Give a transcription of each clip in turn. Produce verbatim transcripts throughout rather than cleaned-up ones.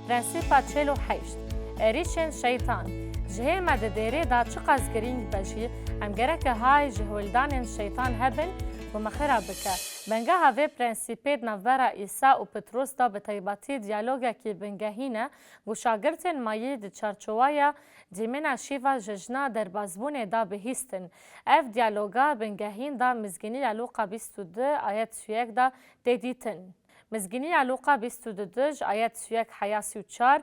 Prensîpa çil û heşt. Êrîşên şeytan. Ji hê me di dêrê de çiqas girîng be jî, em gereke hay ji holdanên şeytan hebin ku me xira bike. Bingeha vê prensîpê di navbera Îsa û Petros de bi taybetî diyalogekî bingehîn e ku şagirtên me yî di çarçoweya dîmena şîva ji jina derbazbûnê de bihîstin. Ev diyaloga bingehîn de Mizgîniya Lûqa bîst û du ayet sî û yek de tê dîtin. Mizgîniya Lûqa bîst û du ji ayet sî û yek heya sî û çar,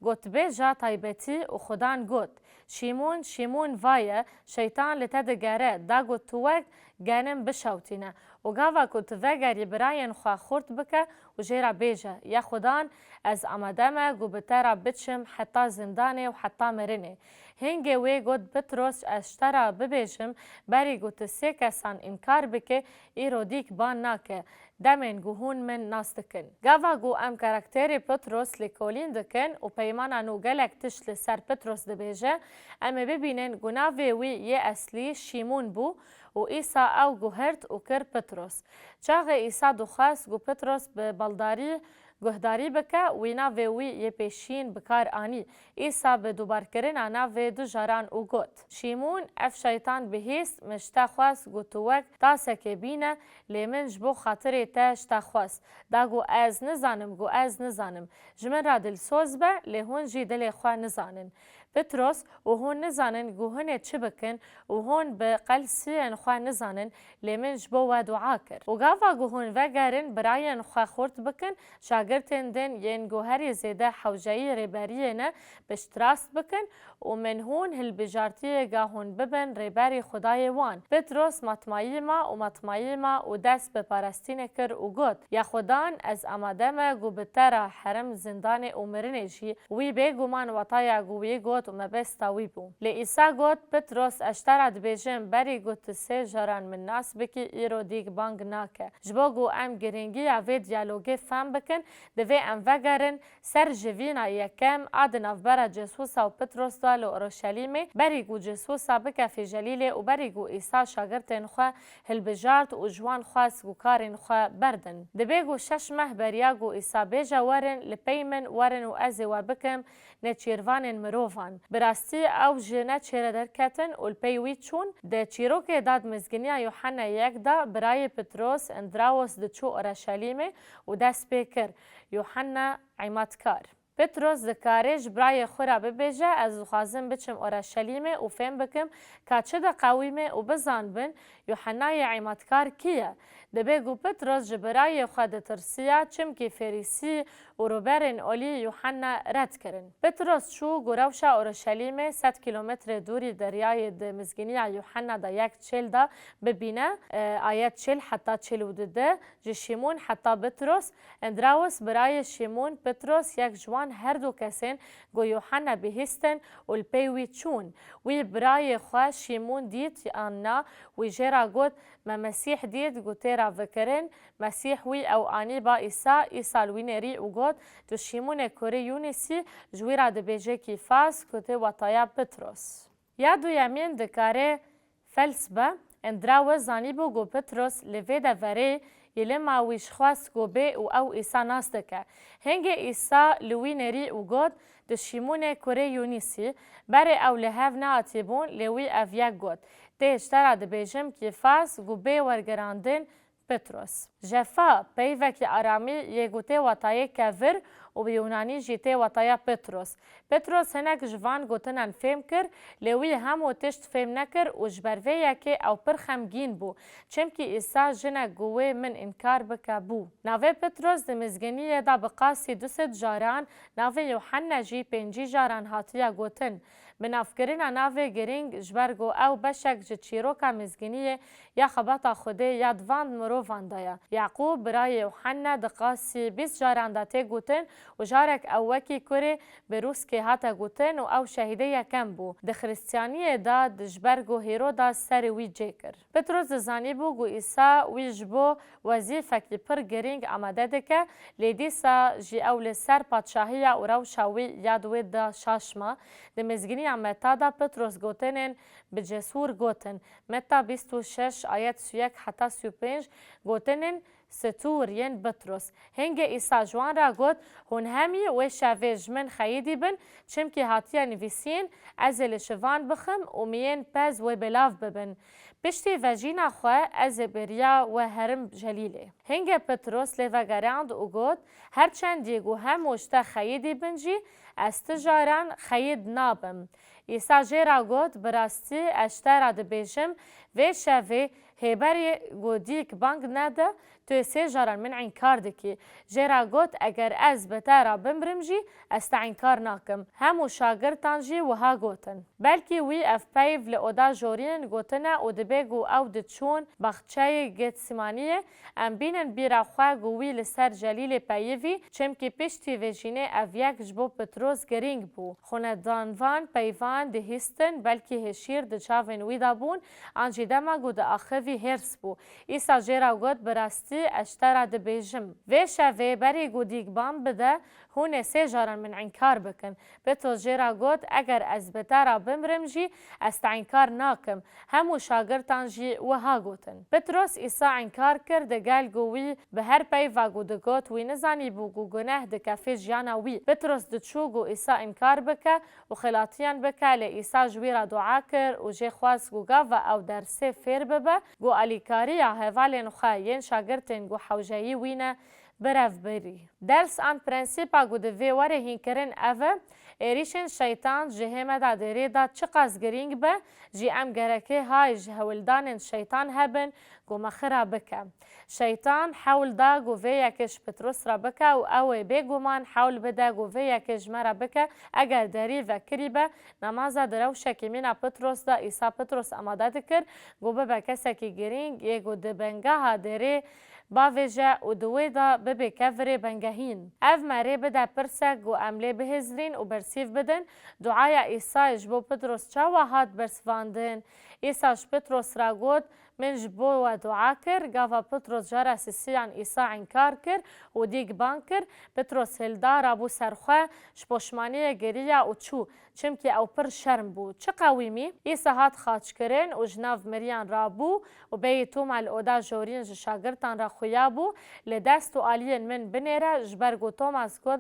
gotbêja taybetî û Xudan got, Şîmûn, Şîmûn, vaye, şeytan li te digere, da got tu wek genim bişewtîne û gava ku tu vegerî birayên xwe xurt bike û jê re bêje, ya Xudan, ez amade me ku bi te re biçim heta zindanê û heta mirinê. Hingê wê got, Petros, ez ji te re bibêjim, berî ku tu sê kesan înkar bikê, îro dîk ban nake, demên ku hûn min nas dikin. Gava ku em karakterê Petros lêkolîn dikin û peymana nû gelek tişt li ser Petros dibêje, em ê bibînin ku navê wî yê eslî Şîmûn bû û Îsa ew guhirt û kir Petros. Çaxê Îsa dixwest ku Petros bi baldarî guhdarî bike, wî navê wî yê pêşîn bi kar anî. Îsa bi dubarkirina navê du caran û got, Şîmûn, ev şeytan bihîst, min ji te xwest ku tu wek tasekê bîne, lê min ji bo xatirê te ji te xwest. Da got, Ez nizanim ku ez nizanim. Ji min re dilsoz be, lê hûn jî dilê xwe nizanin. Petros, û hûn nizanin ku hûn ê çi bikin û hûn bi qelsiyên xwe nizanin, lê min ji bo we dua kir. Û gava ku hûn vegerin birayên xwe xurt bikin, şagirtên din yên ku herî zêde hewceyî rêberiyê ne, piştrast bikin û min hûn hilbijartiyê ga hûn bibin rêberî Xwedayê wan. Petros matmayî ma û matmayî ma û dest bi parastînê kir û got, Ya Xudan, ez amade me ku bi te re herim zindanê û mirinê jî. Wî bêguman wataya ku wî got û mebesta wî bû. Lê Îsa got, Petros, ez ji te re dibêjim, berî ku tu sê caran min nas bikî, îro dîk bang nake. Ji bo ku em girîngiya vê diyalogê fehm bikin, divê em vegerin ser civîna yekem a di navbera Cesûsa û Petros de li Orşelîmê, berî ku Cesûsa bike Fêcelîlê û berî ku Îsa şagirtên xwe hilbijart û ji wan xwest ku karên xwe berdin. Dibê ku şeş meh beriya ku Îsa bêje, Werin li pey min, werin û ez ê we bikim neçîrvanên mirovan. Bi rastî ew ji neçêrê derketin û li pey wî çûn. Di çîrokê de di Mizgîniya Yuhanna yek de birayê Petros, Endrawos, diçû Orşelîmê û dest pê kir, Yuhanna Îmadkar. Petros dikare ji birayê xwe re bibêje, Ez dixwazim biçim Orşelîmê û fêm bikim ka çi diqewîme û bizanibin Yuhennayê Îmadkar kî ye. Dibê ku Petros ji birayê xwe ditirsiya, çimkî Ferîsî û rûberên olî Yuhanna red kirin. Petros çû ku rewşa Orşelîmê sed kîlometre dûrî deryayê di Mizgîniya Yuhanna de yek çêl de bibîne, e, ayet çêl heta çêl û du de, ji Şîmûn heta Petros, Endrawos birayê Şîmûn, Petros yek ji wan her du kesên ku Yuhanna bihîstin û li pey wî çûn. Wî birayê xwe Şîmûn dît an na, wî jê re got, Me Mesîh dît, ku tê re vekirin. Mesîh wî ew anî ba Îsa, Îsa li wî nêrî û got, Tu Şîmûn ê kurê Yûnîs î, ji wî re dibêje Kîfas, ku tê wataya Petros. Ya duyemîn dikare Fels be, Endrawos zanîbû ku Petros li vê deverê yê lima wî ji xwest ku bê û ew Îsa nas dike. Hingê Îsa li wî nêrî û got, Tu Şîmûn ê kurê Yûnîs î, berê ew li hev nehatîbûn, lê wî ev yek got, Tê ji te re dibêjim Kîfas, ku bê wergerandin Petros. Jefa, peyvekî aramî yê ku tê watayê kevir û bi yûnanî jî tê wataya Petros. Petros hinek ji van gotinan fêm kir, lê wî hemû tişt fêm nekir û ji ber vê yekê ew pir xemgîn bû, çimkî Îsa, Jinek ku wê min înkar bike, bû. Navê Petros di mizgîniyê de bi qasî du sed caran, navê Yuhanna jî pêncî caran hatiye gotin. Binavkirina navê girîng, ji ber ku ew beşek ji çîroka mizgîniyê ya xebata Xwedê ya di van mirovan de ye. Yaqûb, birayê Yuhanna, di qasî bîst caran de tê gotin û carek ew wekî kurê bi rûskê hate gotin û ew şehîdê yekem bû. Di xiristiyaniyê de di ji ber ku Hêroda serê wî cê kir. Petros dizanîbû ku Îsa wî ji bo wezîfekî pir girîng amade dike, lê dîsa jî ew li ser padşahiya û rewşa wî ya di wê de şaş ma. Di mizgîniya Meta de Petros gotinên bi cesûr gotin. Meta bîst û şeş ayet sî û yek heta sî û pênc gotinên stûr yên Pitros. Hingê Îsa ji wan re got, Hûn hemî wê şevê ji min xeyidî bin, çimkî hatiye nivîsîn, Ez ê li şivan bixim û miyên pez wê belav bibin. Piştî vejîna xwe ez ê beriya we herim Celîlê. Hingê Pitros lê vegerand û got, Her çendî ku hemû ji te xeyidî bin jî, ez ti caran xeyid nabim. Îsa jê re got, Bi rastî ez ji te re dibêjim, vê şevê hê berê ku dîk bang nede, tu yê sê caran min înkar dikî. Jê re got, Eger ez bi te re bimirim jî, ez te înkar nakim. Hemû şagirtan jî wiha gotin. Belkî wî ev peyv li oda jorîn gotine û dibê ku ew diçûn baxçeyê Getsîmaniyê, em bînin bîra xwe ku wî li ser Celîlê peyivî, çimkî piştî vê jînê ev yek ji bo Pitros girîng bû. Xwenedanvan peyvan dihîstin, belkî hêşîr di çavên wî de bûn, an jî dema ku diaxivî hêrs bû. Îsa jê re got, Bi rastî ez ji te re dibêjim, vê şevê berî ku dîk bang bide, hûn ê sê caran min înkar bikin. Petros jê re got, Eger ez bi te re bimirim jî, ez te înkar nakim. Hemû şagirtan jî wiha gotin. Petros Îsa înkar kir, digel ku wî bi her peyva ku digot, wî nizanîbû ku guneh dikefê jiyana wî. Petros diçû ku Îsa înkar bike û xelatiyan bike, lê Îsa ji wî re dua kir û jê xwest ku gava ew dersê fêr bibe, ku alîkariya hevalên xwe yên şagirtên ku hewceyî wî ne, birevbirî. Ders an prensîpa ku divê were hînkirin ev e, êrîşên şeytan ji hê me de dêrê de çiqas girîng be jî, em gerekê hay ji hewldanên şeytan hebin ku me xira bike. Şeytan hewl da ku vê yekê ji Petros re bike û ew ê bêguman hewl bide ku vê yekê ji me re bike, eger derî vekirîbe. Nemaza di rewşekî mîna Petros de Îsa Petros amade dikir ku bibe kesekî girîng yê ku di bengeha dêrê bavêje û di wê de bibe kevirê bengehîn. Ev me rê bide pirsek ku em lê bihêzrîn û bersîv bidin, duaya Îsayê ji bo Petros çawa hat bersivandin? Îsa ji Petros re got, Min ji bo we dua kir. Gava Petros cara sisiyan Îsa înkar kir û dîk bang kir, Petros hilda rabû ser xwe, ji poşmaniyê geriya û çû. Çimkî ew pir şerm bû. Çi qewîmî? Îsa hat xaçkirin û ji nav miriyan rabû û bêyî Toma li oda jorîn ji şagirtan re xuya bû, Li dest û aliyên min binêre, ji ber ku Tomas got,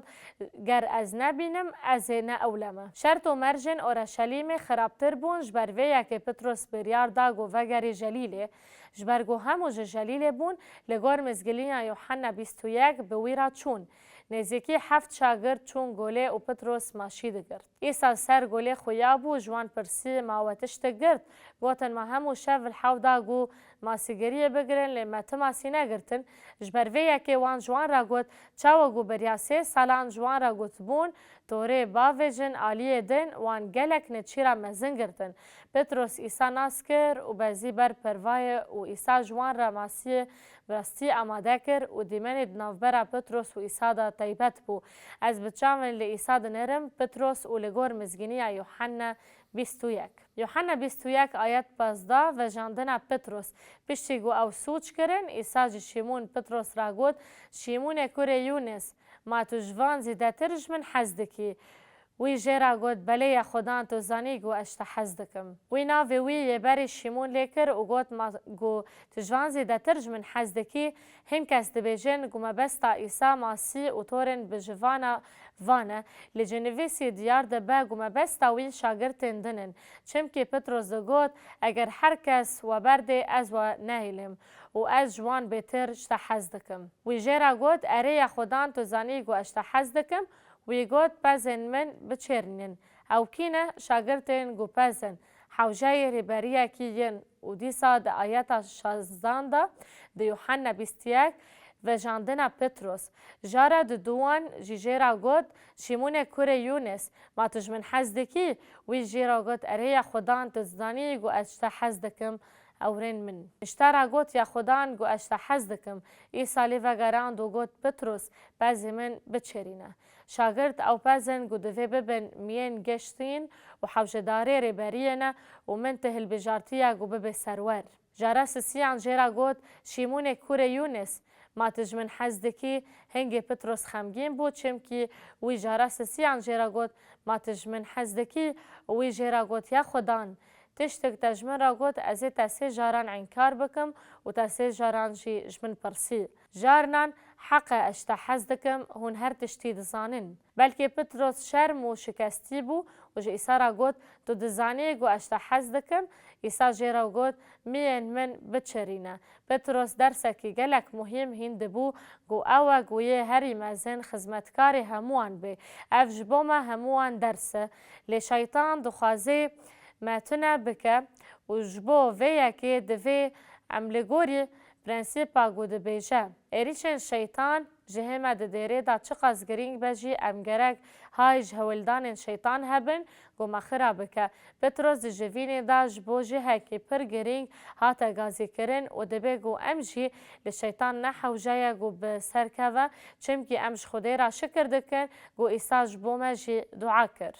Ger ez nebînim, ez ê ne ewle me. Şert û mercên Oreşelîmê xirabtir bûn, ji ber vê yekê Petros biryar da ku vegerî Celîlê. Ji ber ku hemû ji Celîlê bûn, li gor mizgîniya Yuhanna bîst û yek bi wî re çûn. Nêzîkî heft şagirt çûn golê û Petros maşî digirt. Îsa ser golê xuya bû, ji wan pirsî, Ma we tiştek girt? Gotin, Ma hemû şev li hev da ku masîgiriyê bigirin, lê me ti masî negirtin. Ji ber vê yekê wan ji wan re got, Çawa ku beriya sê salan ji wan re gotibûn, Torê bavêjin aliyê din, wan gelek neçîra mezin girtin. Petros Îsa nas kir û bezî ber pervayê û Îsa ji wan re masiyê bi rastî amade kir û dîmenê di navbera Petros û Îsa de teybet bû. Ez bi çavên li Îsa dinêrim, Petros û li gor mizgîniya Yuhanna bîst û yek. Yuhanna bîst û yek ayet pazdeh, vejandina Petros. Piştî ku ew sûc kirin, Îsa ji Şîmûn Petros re got, Şîmûnê kurê Yûnis, ma tu ji van zêdetir ji min hez dikî? Wî jê re got, Belê ya Xudan, tu zanî ku ez ji te hez dikim. Wî navê wî yê berê Şîmûn lê kir û got, Ma ku tu ji van zêdetir ji min hez dikî? Hin kes dibêjin ku mebesta Îsa Masî û torên bijivana van e. Li cinivîsî diyar dibe ku mebesta wî şagirtên din in. Çimkî Petros digot, Eger her kes we berdê, ez we nehêlim û ez ji wan bêtir ji te hez dikim. Wî jê re got, Erê ya Xudan, tu zanî ku ez ji te hez dikim. Wî got, Pezên min biçêrînin. Ew kî ne? Şagirtên ku pez in. Hewceyê rêberiyekî yin û dîsa di ayeta şazdan de, di Yuhanna bîst û yek, vejandina Petros. Jara diduwan jî jê re got, Şîmûnê kurê Yûnis, ma tu ji min hez dikî? Wî jê re got, Erê ya Xudan, tu dizanî ku ez ji te hez dikim, ewrên min. Ji te re got, Ya Xudan, ku ez ji te hez dikim. Îsa lê vegerand û got, Petros, pezê min biçêrîne. Şagirt ew pez in ku divê bibin miyên geştîn û hewcedarê rêberiyê ne û min ti hilbijartiye ku bibe serwer. Jara sisiyan jê re got, Şîmûnê kurê Yûnis, ma tu ji min hez dikî? Hingê Petros xemgîn bû, çimkî wî jara sisiyan jê re got, Ma tu ji min hez dikî? Û wî jê re got, Ya Xudan, Tiştek te ji min re got, ez ê te sê caran înkar bikim û te sê caran jî ji min pirsî. Carinan, heq e, ez ji te hez dikim, hûn her tiştî dizanin. Belkî Petros şerm û şikestî bû û ji Îsa re got, tu dizanî ku ez ji te hez dikim? Îsa jê re got, miyên min biçirîne. Petros dersekî gelek muhîm hîn dibû, ku ew e ku yê herî mezin xizmetkarê hemûwan bê. Ev ji bo me hemûwan ders e. Lê şeytan dixwaze me tune bike û ji bo vê yekê divê em li gorî prensîpa ku dibêje. Êrîşên şeytan ji hê me di dêrê de çiqas girîng be jî, em gerek hay ji hewldanên şeytan hebin ku me xira bike. Petros di civînê de ji bo cihekî pir girîng hate gazîkirin û dibe ku em jî li şeytan ne hewce ye ku bi ser keve, çimkî em ji Xwedê re şikir dikin ku Îsa ji bo me jî dua kir.